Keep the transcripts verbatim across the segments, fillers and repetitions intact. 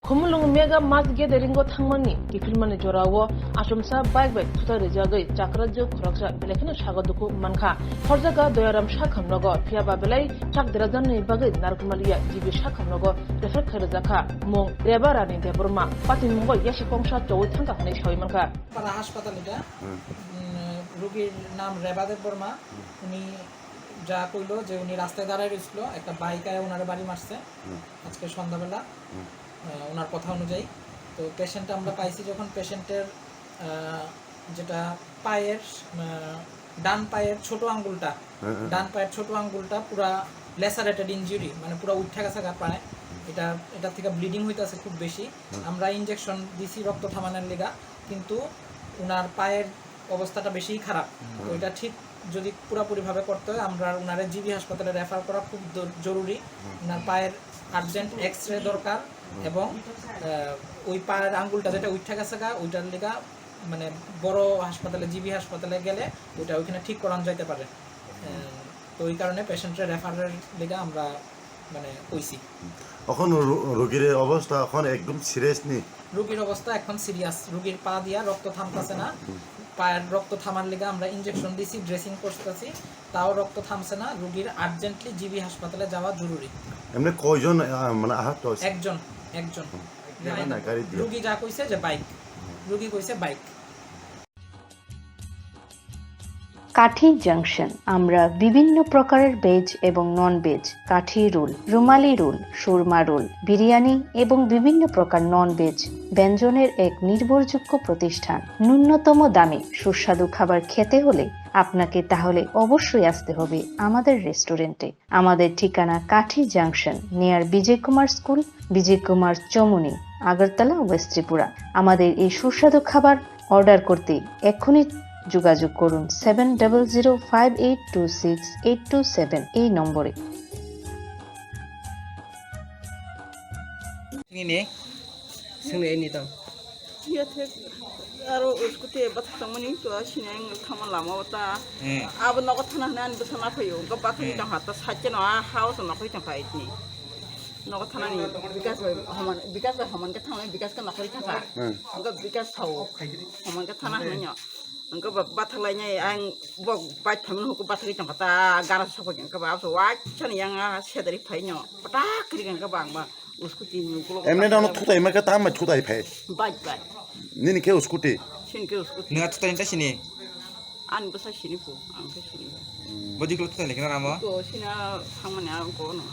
Khumulwng mega mass gathering-o thangmani kiphilmani jorao achomsa bike bai thutai rijagwi chakrajwk khoroksa belai kheno sago dukhu mankha. Horjaga Doyaram sakham nogo, phiyaba belai chak derajaknani bagwi narwkmaliya G B sakham nogo refer khai rijakha. Mung Reba Rani Debbarma, patimungo yasi kongsa chowi thangkha hwnwi sawi mankha. Para hospital এটা। হুম। উম, রোগীর নাম রেবা দেববর্মা। হুম। উনি যা কইলো যে উনি রাস্তায় দাঁড়ায় রইছিল, একটা বাইক আয়া ওনার বাড়ি মারছে। হুম। আজকে সন্ধ্যাবেলা, হুম। আহ, ওনার কথা অনুযায়ী। তো পেশেন্ট আমরা পাইছি যখন, পেশেন্টের, আহ, যেটা পায়ের, আহ, ডান পায়ের ছোট আঙ্গুলটা, হ্যাঁ, হ্যাঁ। ডান পায়ের ছোট আঙ্গুলটা পুরা লেসারেটেড ইনজুরি, মানে পুরা উঠে গেছে গা পায়ে। এটা, এটা থেকে ব্লিডিং হইতাছে খুব বেশি। হুম। আমরা ইনজেকশন দিছি রক্ত থামানোর লিগা, কিন্তু ওনার পায়ের অবস্থাটা বেশি খারাপ। হুম। তো এটা ঠিক যদি পুরাপুরিভাবে করতে হয়, আমরা ওনারে জিবি হাসপাতালে রেফার করা খুব দ-, জরুরি। হুম। ওনার পায়ের আর্জেন্ট এক্সরে দরকার। হুম। এবং, আহ, ওই পায়ের আঙ্গুলটা যেটা উঠে গেছে গা, ওইটার লিগা মানে বড় হাসপাতালে, জিবি হাসপাতালে গেলে ওইটা ওইখানে ঠিক করানো যাইতে পারে। আহ, তো ওই কারণে পেশেন্টরে রেফারের লিগা আমরা মানে কইছি। এখন রো-, রোগীর অবস্থা এখন একদম সিরিয়াস নি? রোগীর অবস্থা এখন সিরিয়াস, রোগীর পা দিয়া রক্ত থামতাছে না, হুম। পায়ের রক্ত থামার লিগা আমরা ইনজেকশন দিছি, ড্রেসিং করতেছি, তাও রক্ত থামছে না। রোগীর আর্জেন্টলি জিবি হাসপাতালে যাওয়া জরুরি। এমনি কয়জন, আহ, মানে আহত হয়েছে? একজন, একজন। হুম। গাড়ি না, গাড়ি দিয়ে? রোগী যা কইছে যে বাইক, রোগী কইছে বাইক। কাঠি জাংশন, আমরা বিভিন্ন প্রকারের ভেজ এবং নন ভেজ, কাঠি রোল, রুমালি রোল, সুরমা রোল, বিরিয়ানি এবং বিভিন্ন প্রকার নন ভেজ ব্যঞ্জনের এক নির্ভরযোগ্য প্রতিষ্ঠান। ন্যূনতম দামে সুস্বাদু খাবার খেতে হলে আপনাকে তাহলে অবশ্যই আসতে হবে আমাদের রেস্টুরেন্টে। আমাদের ঠিকানা কাঠি junction, near Bijoy Kumar school, Bijoy Kumar Chowmuhani, Agartala, west Tripura. আমাদের এই সুস্বাদু খাবার অর্ডার করতে এক্ষুনি যোগাযোগ করুন seven double zero five eight two six eight two seven এই নম্বরে। Ini, sini ini tong. Iya, thik. Aro scooty bathak tongmani to sini ang thangma lama o ta. Hmm. Abo nogo thana hwnwi ani bwsa na phaio. Hwnkhe bathakni Hmm. tongkha ta side no a house no nokoi tongkha itni. Nogo thanani Bikas bai Homan, Bikas bai Homan khe thangnai, Bikas khe nokoi thangkha. Hmm. Hwnkhe Bikas sao. Homan khe thana hwnwi no. Hwnkhe ba-, bathak lainai ang bo bike phaimani hwnkhe bathakgwi tongkha ta gara sokphaikha hwnkhe ba abso waisani yang a sedari phaino patak kri hwnkhe ba ang ba. Scooty ni ukulok Emne tak dono ya. Thutai ma khe tamo thutai phai. Bike, bike. Nini khe scooty. Sini khe scooty. Nunga thutai ta sini. Ani bwsa sini phu, ang khe sini. Bodi klo thutai lekhe na ramo. Ko sina thangmani ang ko no.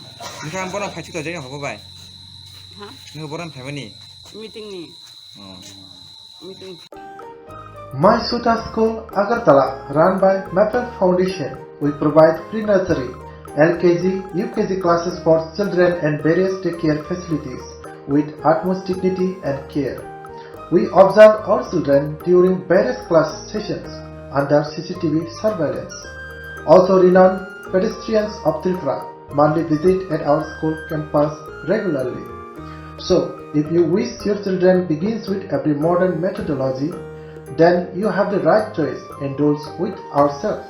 Nunga ang bono phai thutai jani hobo bai. Ha? Nunga bono phai mani. Meeting ni. Oh. Meeting. My Suta School, Agartala, run by Maple Foundation. We provide pre-nursery, L K G, U K G classes for children and various daycare facilities with utmost dignity and care. We observe our children during various class sessions under C C T V surveillance. Also renowned pedestrians of Tripura monthly visit at our school campus regularly. So, if you wish your children begins with every modern methodology, then you have the right choice, enrolls with ourselves.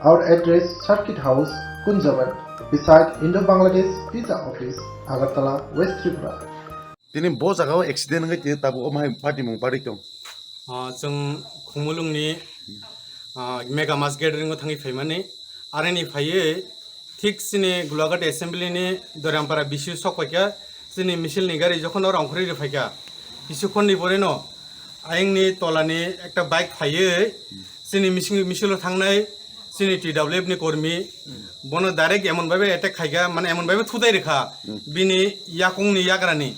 Our address, Circuit House, Kunjaban, beside Indo-Bangladesh Visa Office, Agartala, West Tripura. Tini bo jaga o accident wngwi tini tabuk o mai patimung pari tong. Ah, chwng Khumulwngni, ah, Mega Mass Gathering o thangwi phaimani. Aroni phaiwi thik chini Golaghat Assembly ni Dorampara B C O sok paikha. Chini misil ni gari jokhon oro ongkhorwi rw phaikha, kisukhon ni pore no ayang ni tola ni ekta bike phaiwi chini misil, misil o thangnai chini T W F ni kormi bono direct emon bhaibai attack khaikha, mane emon bhaibai thutai rwkha bini yakung ni yagra ni.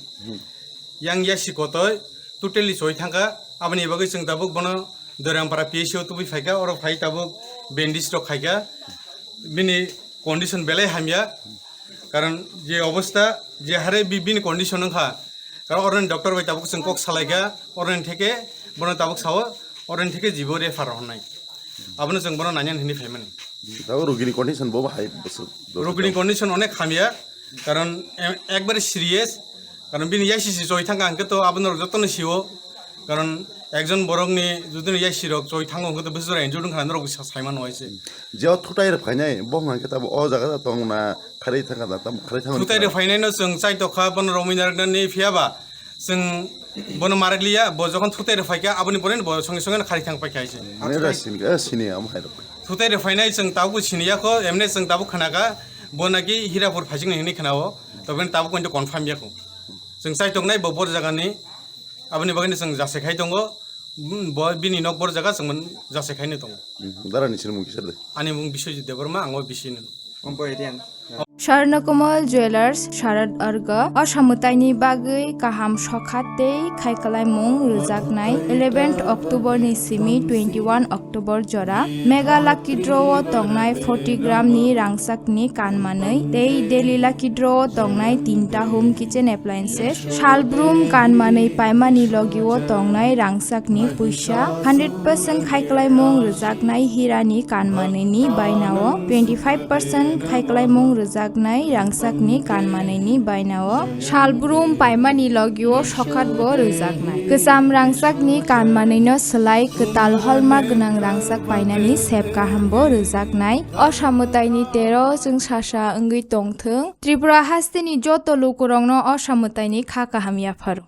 Yang ya sikotoi totally choi thangkha, aboni bagwi chwng tabuk bono Dorampara P H C o tubui phaikha, oro phai tabuk bandage rok khaikha, bini condition belai hamya, karon je obostha je hare bi-, bini condition wngkha, karon oroni doctor bai tabuk chwng kok salaikha, oroni theke bono tabuk sao, oroni theke jibo refer honnai. Abono chwng bono nainan hinwi phaimani. Tabuk rugini condition bo hai bwswk? Rugini condition onek hamya, karon e-, ekbare serious, karon bini yasisi choi thangkha hwnkhe to abono jotono sio, karon Ekjon borokni jodi no yasi rok choi thango hwnkhe to bwswk jora injured wngkha norok bisa saimano hai se. Je o thutai rok phainai bo hwnkhe tamo o jaga tong na kharwi thangkha da tamo kharwi thangkha. Thutai rok phainai no chwng chai tokha bono romwi narwknani phiya ba chwng bono marakliya bo jokhon thutai rok phaikha aboni pore bo songe songe no kharwi thang paikha hai se. Mane da sini ka sini am hai rok. Thutai rok phainai chwng tabuk sini yakho emne chwng tabuk khnakha bo naki Hirapur phaijak ni hinwi khnao tobeni tabuk kointo confirm yakho. Chwng chai toknai bo bor jagani. Aboni bagwi no chwng jasai khai tongo, mm, bo bini nok bor jaga chwng jasai khai no tongo. Mhm. Dara ni sinimung kisa de? Ani mung Biswajit Debbarma, ang o bisi no. Swarnakomal Jewelers, Sharad Arga, o samwtaini bagwi kaham sokha tei khai kwlaimung rwjaknai eleventh October ni simi twenty-one October jora Mega Lucky Draw o tongnai forty gram ni rangchak ni kan manwi tei Daily Lucky Draw o tongnai tinta home kitchen appliances, salbrum kan manwi paimani logi o tongnai rangchak ni puisa hundred percent khaiklaimung rwjaknai hira ni kan manwi ni baina o twenty five percent khaiklaimung rwjaknai rangchak ni kan manwi ni baina o salbrum paimani logi o sokhat bo rwjaknai. Kwcham rangchak ni kan manwi no swlai kwtal holma gwnang rangchak painani sep kaham bo rwjaknai. O samwtai ni tero chwng sasa wngwi tongthwng. Tripura haste ni joto lukurokno o samwtai ni kha kaham yapharo.